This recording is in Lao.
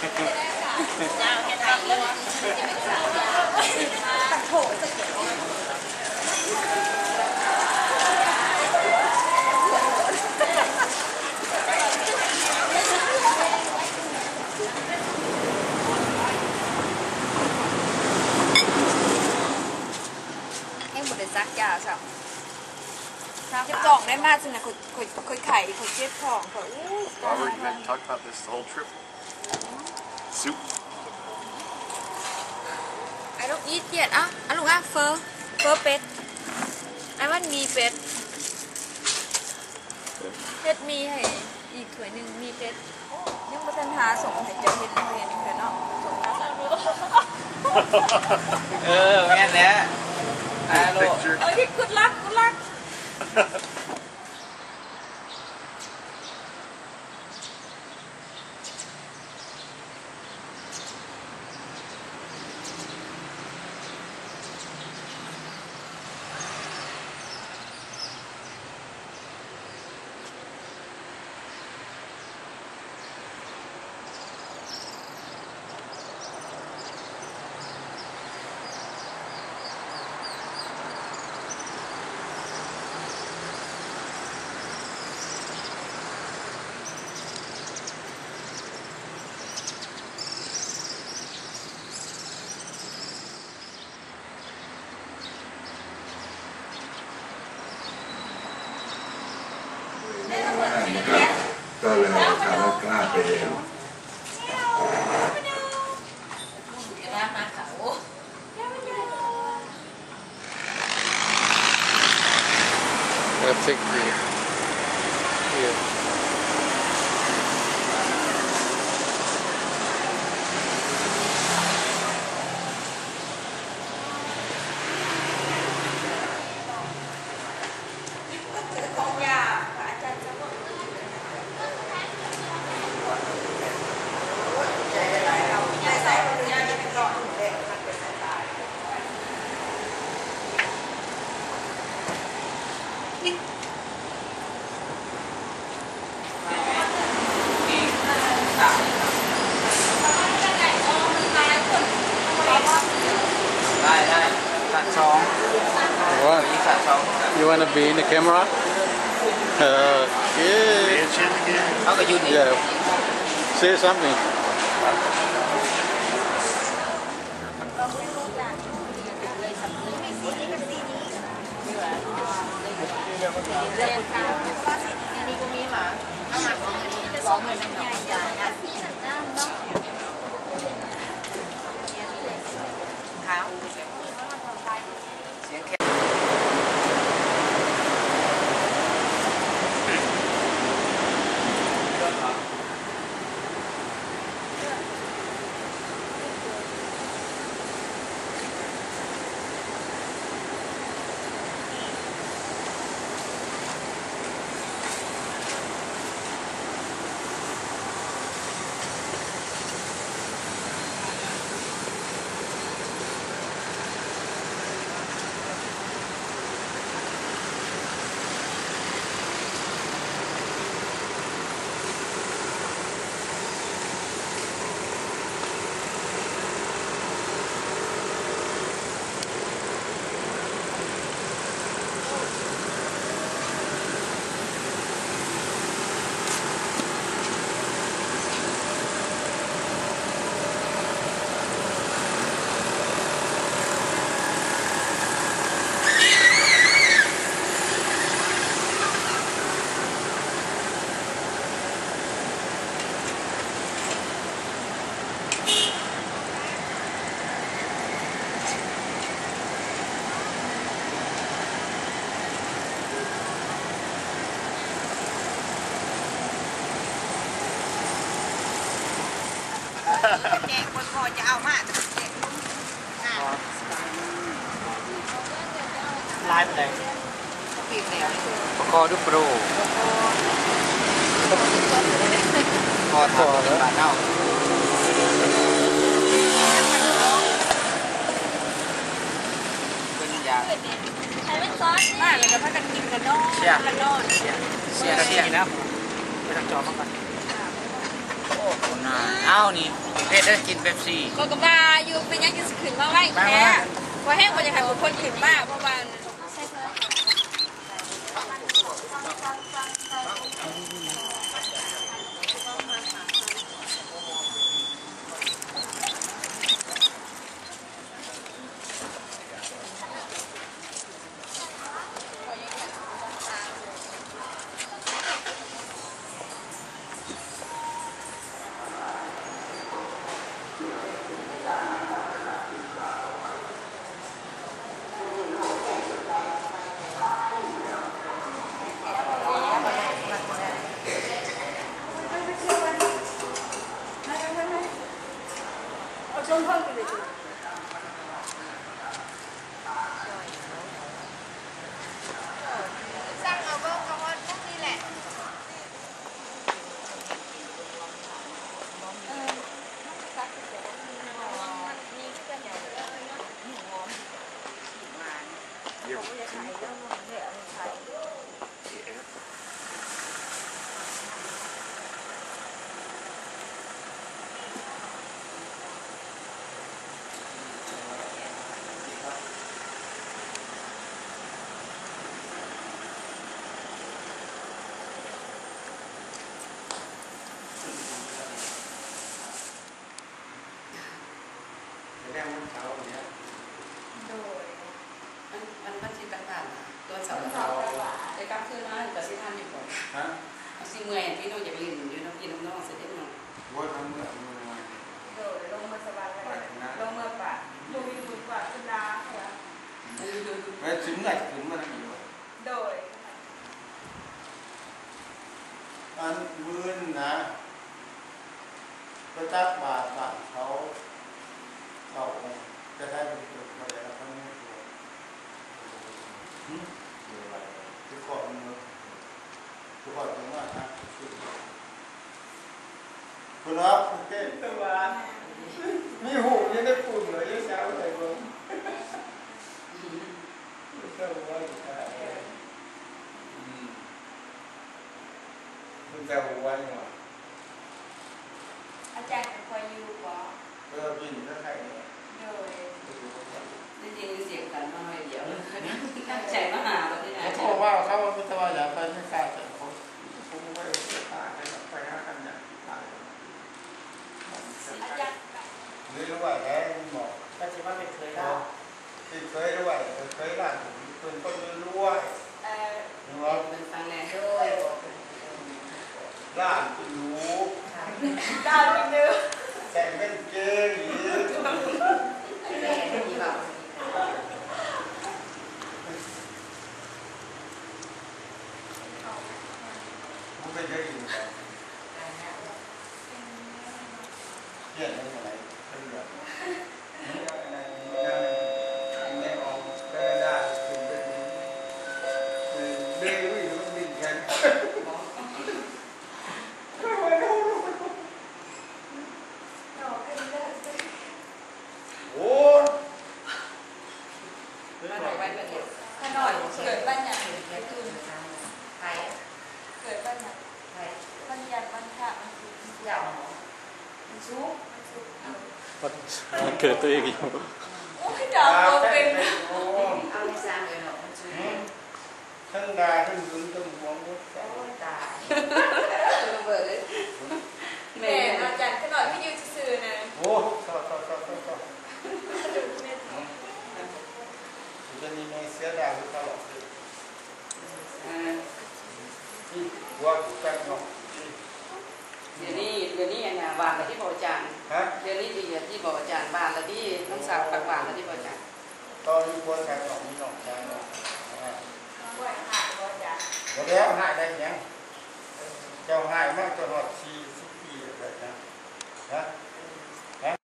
ຍັງບໍ່ໄດ້ສັກຢາຊ້ຳ. ເຈັບທ້ອງໄດ້ມາຊັ້ນນະ ຂ້ອຍ ຂ້ອຍ ຂ້ອຍໄຂ້ ຂ້ອຍເຈັບທ້ອງ ຂ້ອຍ ອູ້ຍ Well, we've been talking about this the whole trip. Soup. I don't eat yet. ເອົ້າ ເອົາລູກ ເອົາ ເຝີ ເຝີເປັດ. I want ໝີ່ເປັດ. ເຮັດໝີ່ໃຫ້ອີກຖ້ວຍໜຶ່ງ ໝີ່ເປັດ. ຍັງບໍ່ທັນຫາສົ່ງໃຫ້ເຈົ້າເຫັນ ເຫັນເທື່ອເນາະ ສົ່ງມາຊັ້ນ. ເອີ ແມ່ນແຫຼະ Take picture. ໂອ້ຍ good luck, good luck. ກໍເລີຍເຂົ້າໄປເອງ. Let's take the view. ສາດສອງ What? You wanna be in the camera? Okay. ເຮົາກໍຢູ່ນີ້ Yeah. Say something. ແກງຄົນພໍຈະເອົາມາ ແຕ່ແກງ ຫຼາຍປານໃດ? ປະຄໍ ຫຼື ໂປຣ? ພໍຖາມເປັນບ້ານເຮົາ. ເປັນຫຍັງ? ໃຫ້ມັນຊອດ ມາແລ້ວກໍພາກັນກິນກັນເນາະ ເຊຍ ກັນເນາະ ເຊຍ ເຊຍ ເຊຍ ໄປທາງຈອມາກ່ອນ. ໂອ້ ຄົນ ອ້າວ ນີ້ເຮັດໄດ້ກິນເປັບຊີ. ຂ້ອຍກໍວ່າຢູ່ ເປັນຫຍັງຈຶ່ງຊິຂຶ້ນມາໄວແທ້? ຂ້ອຍແຮງບໍ່ຢາກໃຫ້ຜູ້ຄົນຂຶ້ນມາ ເພາະວ່າ ແສດງວັນເສົານີ້. ໂດຍ ມັນ ມັນ ມັນຊິຕັກບາດຕອນເຊົ້າ ຕອນເຊົ້າ ແຕ່ກັບຄືນມາກໍຊິທັນຢູ່ບໍ່? ຮະ? ມັນຊິເມື່ອຍ ພີ່ນ້ອງຢາກຫຼິ້ນຢູ່ນຳພີ່ນຳນ້ອງຊະເດເນາະ. ໂອ້ຍ ທັນເມື່ອຍ ເມື່ອຍ. ໂດຍ ລົງເມືອສະຫວັນ ໄປນະ ລົງເມືອປາກ ບໍ່ມີບຸນກວ່າຂຶ້ນລາວ. ແມ່ນຊິເມື່ອຍ ຊິຂຶ້ນມານຳອີກບໍ່? ໂດຍ ອັນມື້ນນະ ໄປຕັກບາດບ້ານເຂົາ ເຂົາ ແຕ່ໄທເພິ່ນເກີດບໍ່ໄດ້ລະ ເຂົາຍັງບໍ່ ຫຶ ຄືຄອບເມືອ ຄືຄອບເມືອນະ ເພິ່ນວ່າ ແຕ່ວ່າມີຮູບຢູ່ໃນປຸ້ມເລີຍ ເຈົ້າໃສ່ເບິ່ງ. ເຈົ້າວ່າຢູ່ ອືມ ເພິ່ນເຈົ້າວ່າຢູ່ວ່າ ອາຈານກໍຄ່ອຍຢູ່ບໍ່? ເອີ ບິນແລ້ວໃຄແນ່. ໂດຍ ໄດ້ຍິນສຽງກັນມາໜ້ອຍດຽວ ຕັ້ງໃຈມາຫາບໍ່ໄດ້. ໂທມາເຂົາວ່າມີແຕ່ວ່າຢາກໄປເມກາ ແຕ່ເຂົາ ຜົມບໍ່ໄດ້ໄປ ໄປຫາກັນຫຍັງ ອາຈານ ເລີຍວ່າແລ້ວ ໝໍ ກໍຊິມາເປັນເຂີຍລາວ. ເປັນເຂີຍລາວ ເອີ ເຂີຍລາວ ເພິ່ນຄົນລວຍ. ເອີ ເຫັນບໍ່? ເພິ່ນຟັງແດ່. ໂດຍ ລາວເປັນລູກ ລາວເປັນລູກ ແຕ່ງເປັນເກງອີກ. ບໍ່ເປັນຫຍັງອີກ. ໂອ້ຍ ຂ້ານ້ອຍເກີດວັນຫຍັງ? ໃຜ? ເກີດວັນຫຍັງ? ໃຜ? ວັນຈັນ ວັນພະ ວັນສຸກ ວັນເສົາ ເຈົ້າ ວັນສຸກ ວັນສຸກ ເອົາ ວັນເກີດຕົວເອງຢູ່. ໂອ້ຍ ດາວບໍ່ເປັນ ເອົາໃນສາມເອີເນາະ ວັນສຸກ. ຫືມ ທັງດ່າທັງຫຶງທັງຫວງໝົດ. ໂອ້ຍ ຕາຍ ເບິ່ງເອີຍ. ແມ່ນ ອາຈານ ຂ້ານ້ອຍມາຢູ່ຊື່ໆນະ. ໂອ້ຍ ຊໍ ຊໍ ຊໍ ຊໍ ຊໍ. ດຽວນີ້ແມ່ເສຍດາຍຢູ່ຕະຫຼອດເລີຍ. ອ່າ ນີ້ ຜົວຢູ່ກັບນ້ອງ. ດຽວນີ້ ດຽວນີ້ອັນນ່າ ຫວານລະຕິບໍ່ອາຈານ? ຮະ? ດຽວນີ້ດີລະຕິບໍ່ອາຈານ? ຫວານລະຕິ ນ້ອງສາວ ປາກຫວານລະຕິບໍ່ອາຈານ? ຕອນມີຜົວກັບນ້ອງ ມີນ້ອງຊາຍນ້ອງ. ອ່າ ບໍ່ໄດ້ຮ້າຍບໍ່ອາຈານ? ບໍ່ແລ້ວ ຮ້າຍໄດ້ຫຍັງ? ເຈົ້າຮ້າຍມາຈົນຮອດສີ່ສິບປີແລ້ວນະ. ຮະ?